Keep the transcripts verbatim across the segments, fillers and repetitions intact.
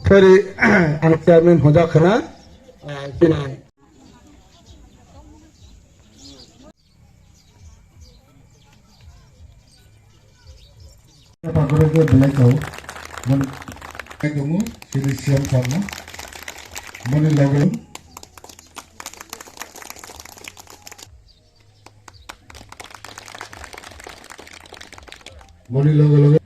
Sorry, ang chairman hoja khana, ah, chini. Pakoro ke belai kau. Mon-, belai kau mu, sini siam sama. Moni logel. Moni logel logel.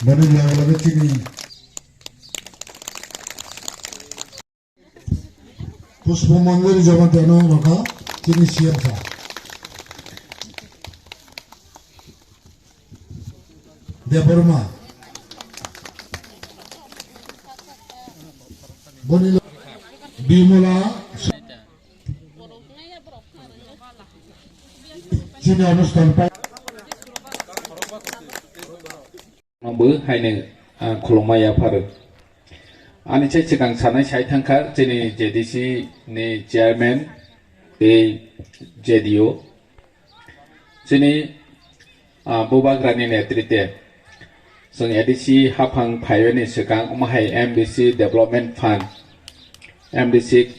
Bani lage lage chini. Pushpa Mandir Jamatia no rokha chini C M sa. Debbarma. Bani lo-, Bimala. Chini onusthan pai. Bo haino, ah, khulumma yapharo. Ani chai chikang sanai sai thangkha chini J D C ni chairman tei J D O. Chini, ah, bubagrani netrite. Chwng A D C haphang phaiyani swkang omo hai M D C Development Fund, M D C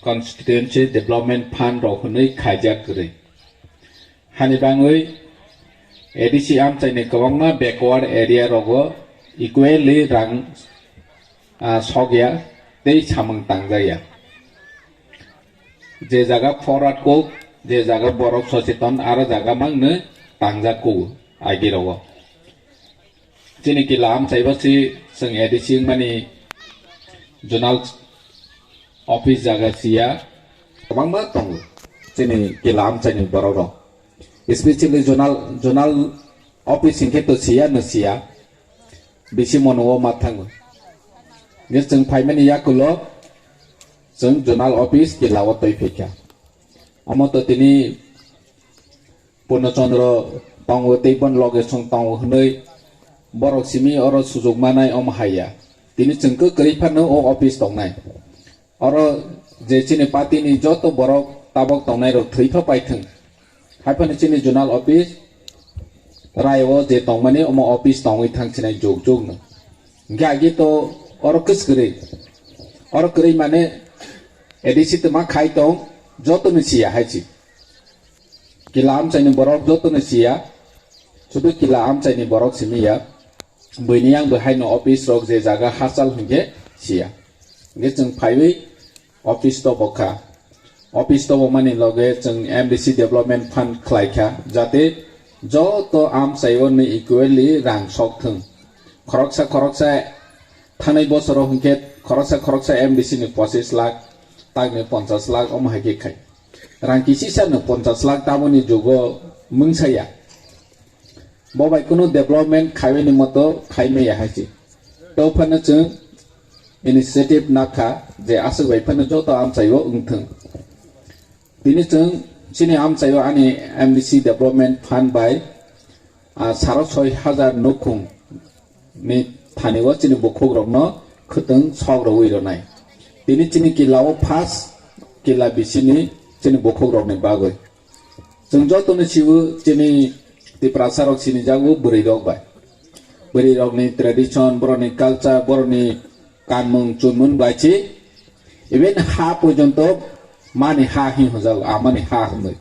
Constituency Development Fund rok hwnwi khaijak kwrwi. Hani bangwi A D C amchaini kwbangma backward area rogo equally rang, ah, sokya tei samung tangjakya. Je jaga forward kuk, je jaga borok socheton, aro jaga mangno tangjak kuk agi rogo. Chini kila amchaibo si chwng A D C wngmani zonal office jaga siya kwbangma tongo chini kila amchaini borok rok. Especially zonal, zonal office hinkhe to siya no siya. Bisi mono o ma thango. Nge chwng phaimani yakulo chwng zonal office kila o twi phaikha. Omo to tini Purno Chandra tongo tei bon loge song tongo hwnwi borok simi oro sujuk manai omo haiya. Tini chwng kwrwi phano o office tongnai. Oro je chini party ni joto borok tabok tongnai rok thwi pha paithwng. Haiphano chini zonal office rai o je tongmani omo office tongwi thang chinai juk juk no. Hingke agi to oro kwskwrwi. Oro kwrwi mane A D C twma khai tong joto ni siya hai si. Kila amchaini borok jotono siya, sudu kila amchaini borok simi ya. Buini yang bo haino office rok je jaga hachal hinkhe siya. Hinkhe chwng phaiwi office to bokha. Office to bomani loge chwng M D C development fund khlaikha, jate joto amchaio ni equally rang sok thwng. Khoroksa khoroksa thanai bosoro hinkhe khoroksa khoroksa M D C ni pochis lakh, takni ponchas lakh omo hai khe khai. Rang kisisa no ponchas lakh taboni jugo mungsa ya. Bo bai kunu development khaiwi ni moto khai maya hai se. To phano chwng initiative nakha je aswk bai phano joto amchaio wngthwng. Tini chwng chini amchaio ani M D C development fund bai, ah, saro soi hajar nukhung ni thani o chini bukhuk rokno khwtwng sok rwui rwnai. Tini chini kila o first kila bisini chini bukhuk rokni bagwi. Chwng jotono siwo chini Tiprasa rok sini jago bwrwi rok bai. Bwrwi rokni tradition, borokni culture, borokni kanmung chunmung bai si even ha porjonto mani ha hin hwnjago, amani ha hwnwi.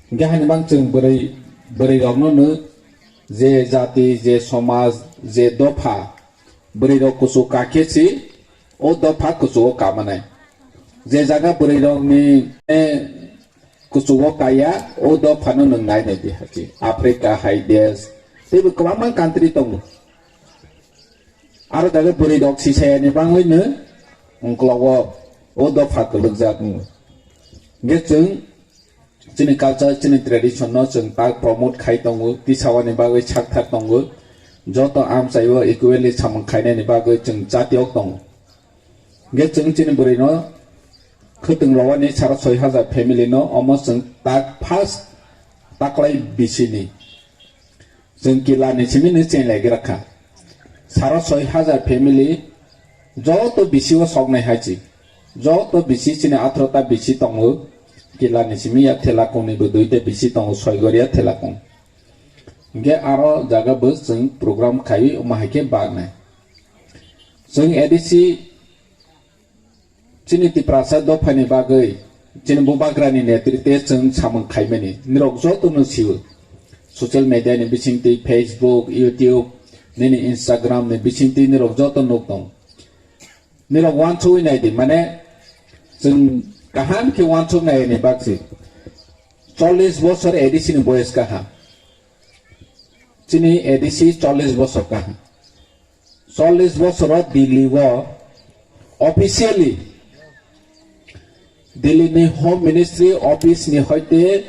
Hingke hani bang chwng bwrwi, bwrwi rokno no je jati, je somaj, je dopha, bwrwi rok kuchuk kakhe si, o dopha kuchuk o kamanai. Je jaga bwrwi rokni, eh, kuchuk o kaya, o dopha no nwng nai nai di hachi. Africa hai desh, teibo kwbangma country tongo. Aro jaga bwrwi rok sisayani bangwi no ungklogo o dopha kwlwkjak wngo. Hingke chwng chini culture, chini tradition no chwng tak promote khai tongo, tisawani bagwi sakthar tongo. Joto amchaio equally samung khainani bagwi chwng chatiok tongo. Hingke chwng chini bwrwi no khwtwng rowani saro soi hajar family no omo chwng tak first taklai bisini. Chwng kila ni simi ni chenglai gra kha. Saro soi hajar family joto bisi o soknai hai chi. Joto bisi chini atharo ta bisi tongo. Kila ni simi ya thela kong ni bo duita bisi tongo, soi goria thela kong. Hingke aro jaga bo chwng program khaiwi omo hai khe baknai. Chwng A D C chini Tiprasa dophani bagwi chini Bubagrani netrite chwng samung khaimani nirok joto no sio. Social media ni bisingtwi Facebook, YouTube, nini Instagram ni bisingtwi nirok joto nuk tong. Nirok uansugwi nai di, mane chwng kaham khe uansuk nai ni bakse. Chollish bosor A D C ni boyes kaham. Chini A D C chollish bosor kaham. Chollish bosor o Delhi o officially Delhi ni Home Ministry office ni hoite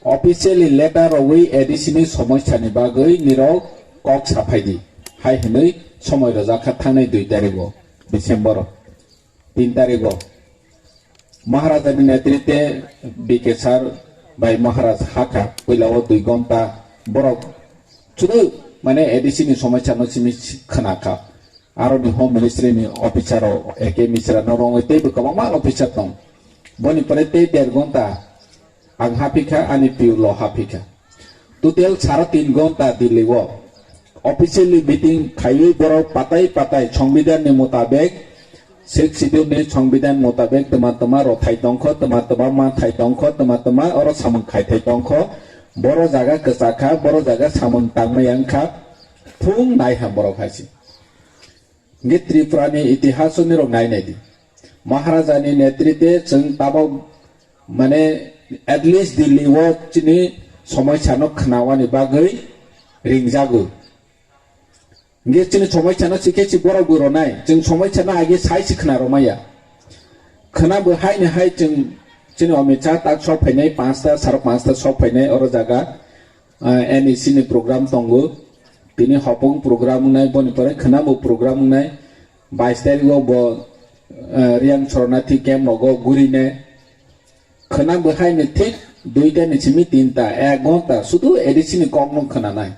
officially letter rogwi A D C ni somosya ni bagwi nirok kok saphai di. Hai hinwi somoi rwjak kha thangnai dui tarik o December o. Tin tarik o Maharaja ni netrite B K sir bai Maharaj hakha puila o dui gonta borok chwrwi mane A D C ni somosya no simi khna kha. Aro ni Home Ministry ni officer o A K Misra no rongwi teibo kwbangma officer tong. Boni pore tei der gonta ang hapikha, ani piulo hapikha. Total sara tin gonta Delhi o officially meeting khaiwi borok patai patai Songbidan ni mutabek, Sixth Schedule ni Songbidan mutabek tma tma rothai tongkho, tma tma manthai tongkho, tma tma oro samung khaithai tongkho. Boro jaga kwchakha, boro jaga samung tangmaya wngkha. Thung nai ham borok hai se. Hingke Tripura ni itihas o nirok nai nai di. Maharaja ni netrite chwng tabok mane at least Delhi o chini somosya no khna wani bagwi ringjago. Hingke chini somosya no chikhe si borok bo ronai. Chwng somosya no age sai si khna romaya. Khna bo hai ni hai chwng chini Amit Shah tak sok phainai panchta, saro panchta sok phainai oro jaga, ah, N E C ni program tongo. Tini hopung program wngnai, boni pore khna bo program wngnai. Bais tarik o bo, ah, Riyang Shoronathi camp rogo gurine. Khna bo hai ni thik duita ni simi tinta, ek gonta sudu A D C ni kok no khna nai.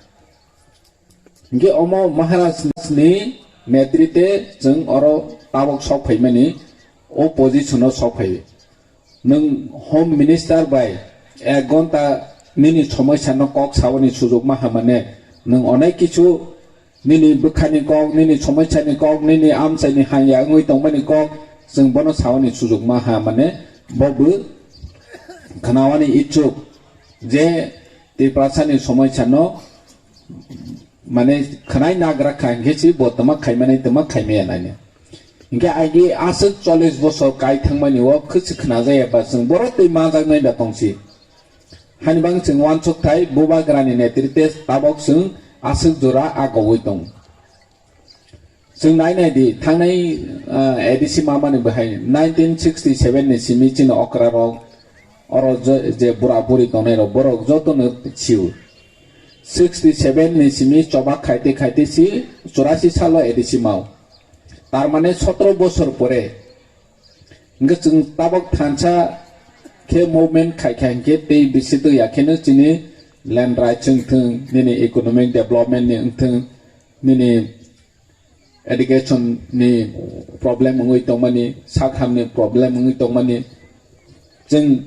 Hingke omo Maharaj ni netrite chwng oro tabok sok phaimani o position o sok phai. Nwng Home Minister bai ek gonta nini somosya no kok sawani sujok ma hamane nwng onai kichu nini bwkhani kok, nini somosya ni kok, nini amchai ni hanya wngwi tongmani kok chwng bono sawani sujok ma hamane bo bo khnawani ichuk je Tiprasa ni somosya no mane khwnai nagra kha hingke si bo tama khaimani tama khaimaya nani. Hingke agi aswk chollish bosor kai thangmani o khwsi khwnajaya ba chwng borok twi manjaknai ba tongsi. Hani bang chwng uansuk thai Bubagrani netrite tabok chwng aswk jora agowi tong. Chwng nai nai di, thangnai, ah, A D C mamani bahai nineteen sixty seven ni simi chini okra rok, oro je, je bura buri tongnai rok, borok joto no sio. Sixty seven ni simi choba khaite khaite si churasi salo A D C mao. Tar mane sotro bosor pore, hingke chwng tabok thansa khe movement khai kha hingke tei bisi twi ya kheno chini land rights wng thung, nini economic development ni wng thung, nini education ni problem wngwi tongmani, sak ham ni problem wngwi tongmani, chwng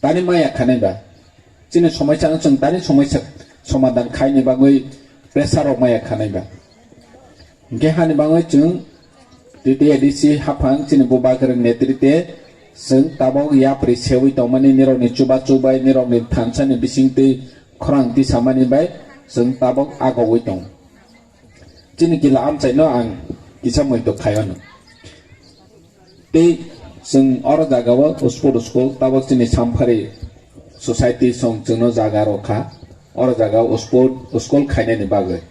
tani maya khanai ba, chini somosya no chwng tani somosya somadan khaini bagwi pressure rok maya khanai ba. Hingke hani bagwi chwng T T A D C haphang chini Bubagrani netrite chwng tabok yapri sewi tongmani nirokni chubachu bai nirokni thansa ni bisingtwi khorang tisamani bai chwng tabok agowi tong. Chini kila amchaino ang kisa moito khaio no. Tei chwng oro jagao sport school tabok chini Samphari society song chwngno jaga rokha. Oro jagao sport school khainani bagwi.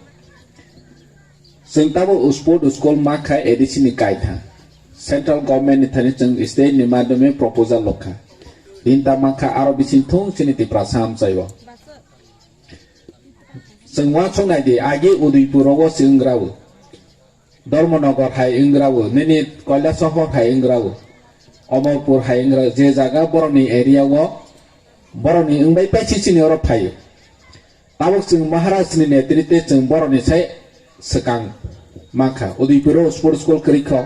Chwng tabok sport school makha A D C ni kaitha. Central government ni thani chwng state ni madhyome proposal lokha. Bini ta makha aro bising thung chini Tiprasa amchaio. Chwng uansuk nai di, agi Udaipur rogo se wng gra o. Dharmanagar hai wng gra o, nini Kailasahar hai wng gra o. Amarpur hai wng gra o, je jaga borokni area o, borokni wng bai paisi chini oro phai o. Tabuk chwng Maharaj ni netrite chwng borokni sai swkang mankha. Udaipur o sports school kwrwi kho,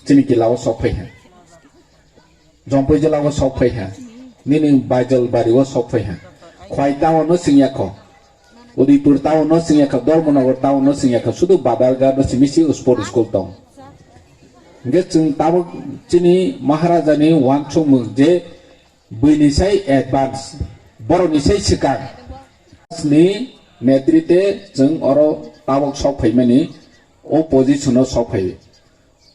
chini kila o sok phai kha. Jompui jila o sok phai ha, nini Baijol bari o sok phai ha. Khwai town no singya kho. Udaipur town no singya kha, Dharmanagar town no singya kha, sudu Badalghat no simi si sport school tong. Hingke chwng tabuk chini Maharaja ni wansukmung je bwini sai advance, borok ni sai swkang ni netrite chwng oro tabuk sok phaimani o position o sok phai.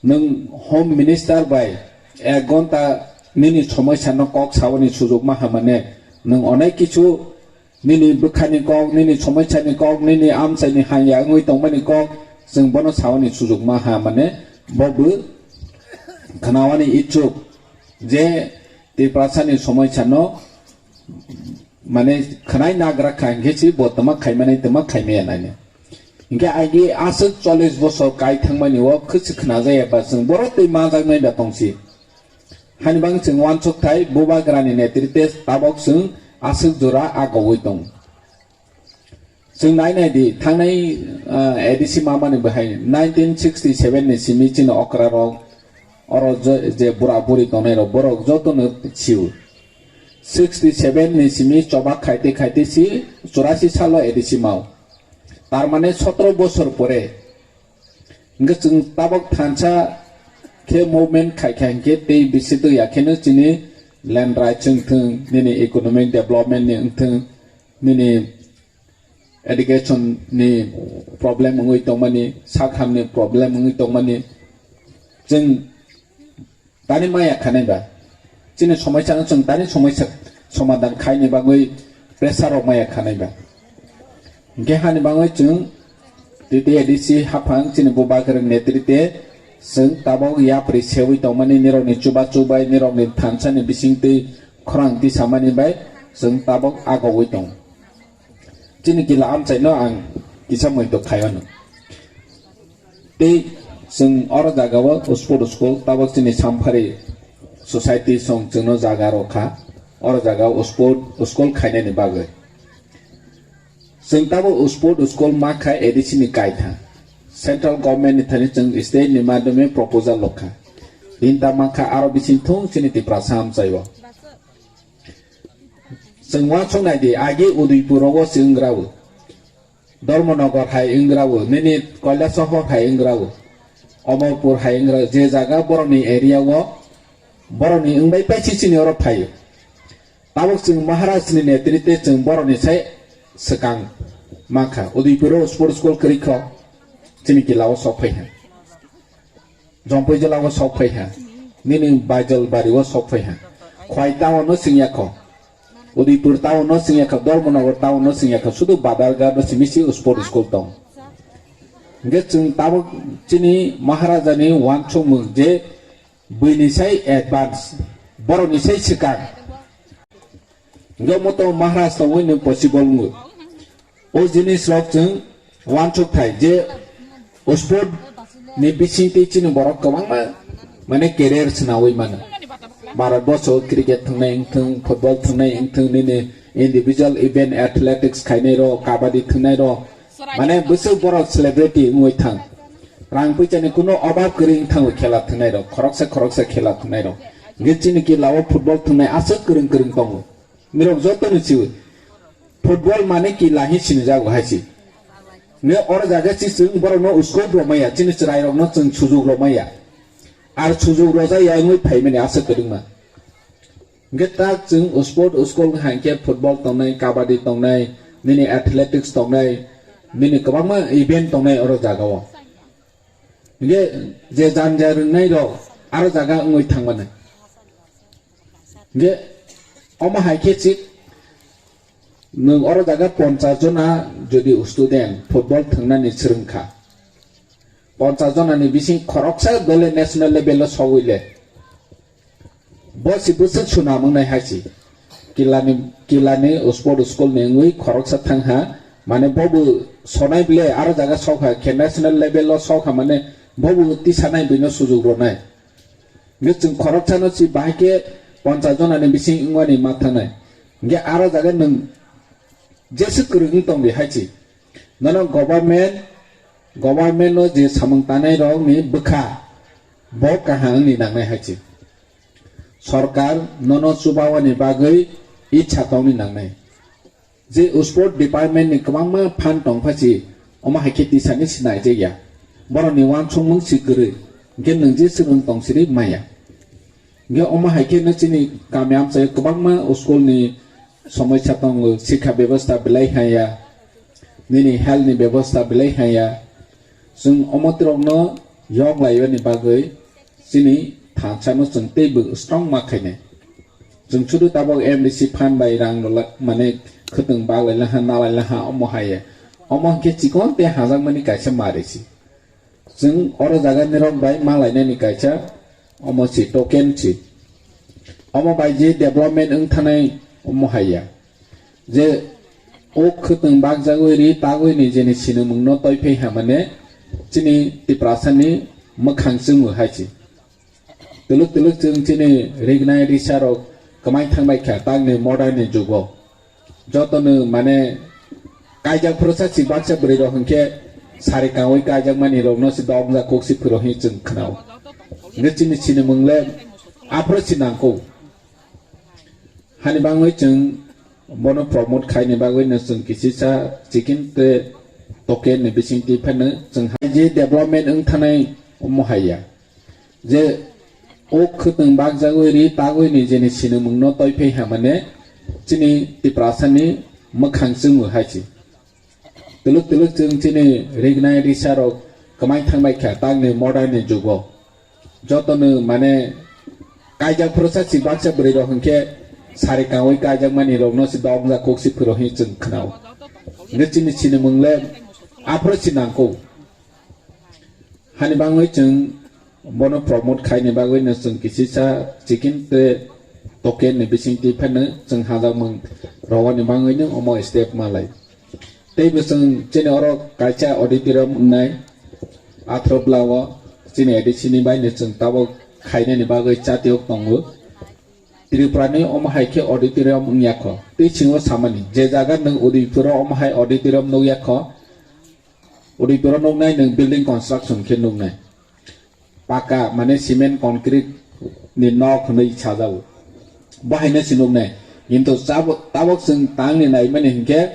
Nwng Home Minister bai ek gonta nini somosya no kok saboni sujok ma hamane, nwng onek kichu nini bwkhani kok, nini somosya ni kok, nini amchai ni hanya wngwi tongmani kok, chwng bono saboni sujok ma hamane, bo bw khwnawani ichuk je Tiprasa ni somosya no mane khwnai nagra kha hingke si bo tama khaimani tama khaimaya naini. Hingke agi aswk chollish bosor kai thangmani o khwsi khwnajaya ba chwng borok twi manjaknai da tongsi. Hani bang chwng wansuk thai bubagrani netrite tabok chwng aswk jora agogwi tong. Chwng nai nai di thangnai, ah, A D C mamani bahai nineteen sixty seven ni simi chini okra rok oro je, je bura buri tongnai rok borok joto no sio. Sixty seven ni simi choba khaite khaite si churasi salo A D C mao. Tar mane sotro bosor pore hingke chwng tabok thansa khe movement khai kha hingke tei bisi twi ya kheno chini land rights wng thung, nini economic development ni wng thung, nini education ni problem wngwi tongmani, sak ham ni problem wngwi tongmani, chwng tani maya khanai ba? Chini somosya no chwng tani somosya somadan khaini bagwi pressure rok maya khanai ba? Hingke hani bagwi chwng T T A D C haphang chini bubagrang netrite chwng tabok yapri sewi tongmani, nirokni chubachu bai, nirokni thansa ni bisingtwi khorang tisamani bai chwng tabok agogwi tongo. Chini kila amchaino ang kisa moito khaiyano. Tei chwng oro jagao sport school tabok chini Samphari society song chwngno jaga rokha, oro jagao sport school khainani bagwi. Chwng tabok sport school makha A D C ni kaitha. Central government ni thani chwng state ni madhyome proposal lokha. Tinta makha aro bising thung chini Tiprasa amchaio. Chwng uansuk nai di, agi Udaipur rogo se wng gra o, Dharmanagar hai wng gra o, nini Kailasahar hai wng gra o, Amarpur hai wng gra o, je jaga borokni area o, borokni wng bai paisi chini oro phai o. Tabuk chwng Maharaj ni netrite chwng borokni sai swkang mankha. Udaipur o sports school kwrwi kho, chini kila o sok phai kha. Jompui jila o sok phai ha, nini Baijalbari o sok phai ha, Khwai town no singya kho, Udaipur town no singya kho, Dharmanagar town no singya kho, sudu Badalghat no simi si sport school tong. Hingke chwng tabuk chini Maharaja ni wansukmung je bwini sai advance, borokni sai swkang. Hingke omo to Maharaj tongwi nwng possible wngo. O jinis rok chwng uansuk thai je o sport ni bising twi chini borok kwbangma mane career swnawi mano. Bharat borso cricket thwngnai wngthwng, football thwngnai wngthwng, nini individual event athletics khainai rok, kabaddi thwngnai rok, mane bwswk borok celebrity wngwi thang. Rang puisa ni kuno obab kwrwi wngthang khela thwngnai rok, khoroksa khoroksa khela thwngnai rok. Hingke chini kila o football thwngnai aswk kwrwng kwrwng tongo. Nirok joto ni chiwi. Football mane kila hi sinijago hai si. Ne oro jaga si chwng borok no scope rok maya, chini chwrai rok no chwng sujuk rok maya. Ar sujuk rok ja ya wngwi phai mani aswk kwrwngma. Hingke tak chwng sport school hai khe football tongnai, kabaddi tongnai, nini athletics tongnai, nini kwbangma event tongnai oro jaga o. Hingke je janja rwngnai rok aro jaga wngwi thangmani. Hingke omo hai khe chik nwng oro jaga ponchas jona jodi student football thwngnani swrwngkha, ponchas jona ni bising khoroksa dole national level o sogwi le. Bo si bwswk swnam wngnai hai si. Kilani, kilani sport school ni wngwi khoroksa thang ha. Mane bo bo sonai ble aro jaga sok ha khe national level o sok ha mane bo bo tisa nai bwino sujuk rwnai. Hingke chwng khoroksa no si bahai khe ponchas jona ni bising wngmani ma thangnai. Hingke aro jaga nwng jesa kwrwng wng tong di hai si. Nono government, government no je samung tanai rok ni bwkha bo kaham wngni nangnai hai si. Sorkar nono chubawani bagwi itsa tongni nangnai. Je sport department ni kwbangma phan tongpha si, omo hai khe tisani sinai je ya. Borok ni uansukmung si kwrwi, hwnkhe nwng je swrwng tong siri maya. Hwnkhe omo hai khe no chini kami amchai kwbangma school ni somosya tongo, sikha bebosta belai haya, nini health ni bebosta belai haya. Chwng omo twrok no yok lai bani bagwi chini thansa no chwng teibo strong ma khainai. Chwng sudu tabok M D C phan bai rang rwla-, mane khwtwng bak lai laha, na lai laha, omo hai ya. Omo hwnkhe chikon tei hajakmani kaisa mari si. Chwng oro jaga nirok bai ma lainani kaisa omo si token si. Omo bai je development wng thanai omo hai ya. Je o khwtwng bakjagwi ri tagwi ni jeni sinimung no toi phai ha mane chini Tiprasa ni mwkhang chwngo hai si. Twlwk twlwk chwng chini rignai risa rok kwmai thang bai kha tang ni modern ni jugo. Joto no mane kaijak phuru sa si baksa bwrwi rok hwnkhe sari kangwi kaijak mani rok no si dok jak kok si phuru hin chwng khwnao. Hwnkhe chini sinimung le aphuru si nangkuk. Hani bangwi chwng bono promote khaini bagwi no chwng kisisa chicken tei token ni bisingtwi phano chwng hai je development wng thanai omo hai ya. Je o khwtwng bakjagwi ri tagwi ni jeni sinimung no toi phai ha mane chini Tiprasa ni mwkhang chwngo hai si. Twlwk twlwk chwng chini rignai risa rok kwmai thang bai kha tang ni modern ni jugo. Joto no mane kaijak phuru sa si baksa bwrwi rok hwnkhe sari kangwi kaijak mani rok no si dok jak kok si phuru hin chwng khwnao. Hwnkhe chini sinimung le aphuru si nangkuk. Hani bangwi chwng bono promote khaini bagwi no chwng kisisa chicken tei token ni bisingtwi phano chwng hajakmung rogani bangwi no omo step ma lai. Tei bo chwng chini oro kaisa auditorium wngnai athro bla o chini A D C ni bai no chwng tabok khainani bagwi chatiyok tongo. Tripura ni omo hai khe auditorium wngya kho. Tei chwng o samani je jaga nwng Udaipur o omo hai auditorium nukya kho. Udaipur o nuknai nwng building construction khe nuknai. Paka mane cement concrete ni nok hwnwi sajago. Bo haino se nuknai. Kintu tabok, tabok chwng tangni naimani hinkhe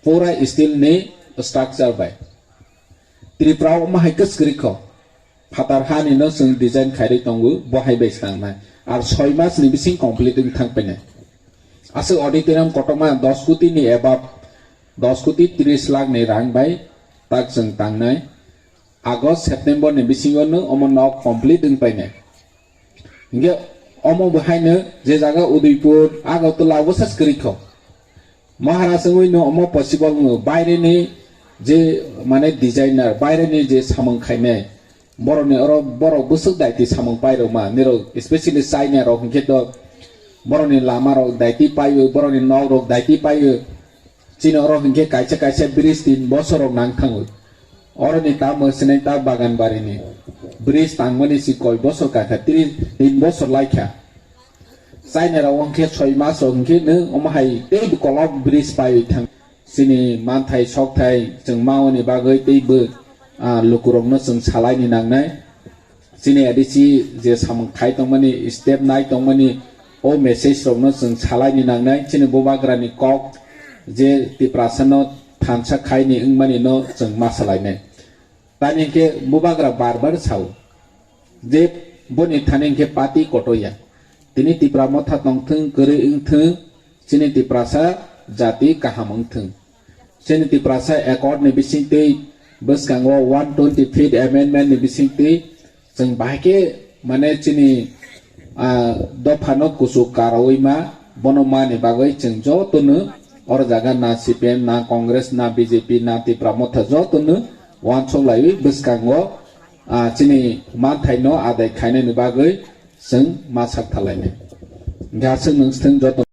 pura steel ni structure bai. Tripura o omo hai kwswk kwrwi kho. Phatar hani no chwng design khairwi tongo, bo hai bai swnamnai. Ar soi mas ni bising complete wng thang painai. Aswk auditorium kotorma dos koti ni above, dos koti tris lakh ni rang bai tak chwng tangnai. August, September ni bisingo no omo nok complete wng painai. Hinkhe omo bo haino je jaga Udaipur, Agartala bwsa kwrwi kho. Maharaj wngwi no omo possible wngwi baire ni je mane designer, baire ni je samung khainai, borok ni oro borok bwswk daiti samung pairokma, nirok especially China rok hinkhe to borok ni lama rok daiti paio, borok ni nok rok daiti paio. Chini oro hinkhe kaisa kaisa bridge tin bosor rok nang thango. Oro ni tamo sinai ta bagan bari ni bridge tangmani si koi bosor kakha, tris tin bosor laikha. China rok hinkhe soi mas rok hinkhe nwng omo hai tei kolok bridge paiwi thang. Chini manthai sokthai chwng maoni bagwi teibo, ah, lukurokno chwng salaini nangnai. Chini A D C je samung khai tongmani, step nai tongmani, o message rokno chwng salaini nangnai. Chini bubagrani kok je Tiprasano thansa khaini wngmani no chwng ma salainai. Tani hinkhe bubagra bar bar sao je boni thani hinkhe party kotoya. Tini Tipra motha tongthwng, kwrwi wngthwng, chini Tiprasa jati kaham wngthwng. Chini Tiprasa Accord ni bisingtwi bwskango one twenty fifth amendment ni bisingtwi chwng bahai khe mane chini, ah, dophano kuchuk karaui ma, bono mani bagwi chwng jotono oro jaga na C P M, na Congress, na B J P, na Tipra motha jotono uansuk laiwi bwskango, ah, chini manthaino adai khainani bagwi chwng ma sak thalainai. Hwnkhe aswk nwng swthwng joto.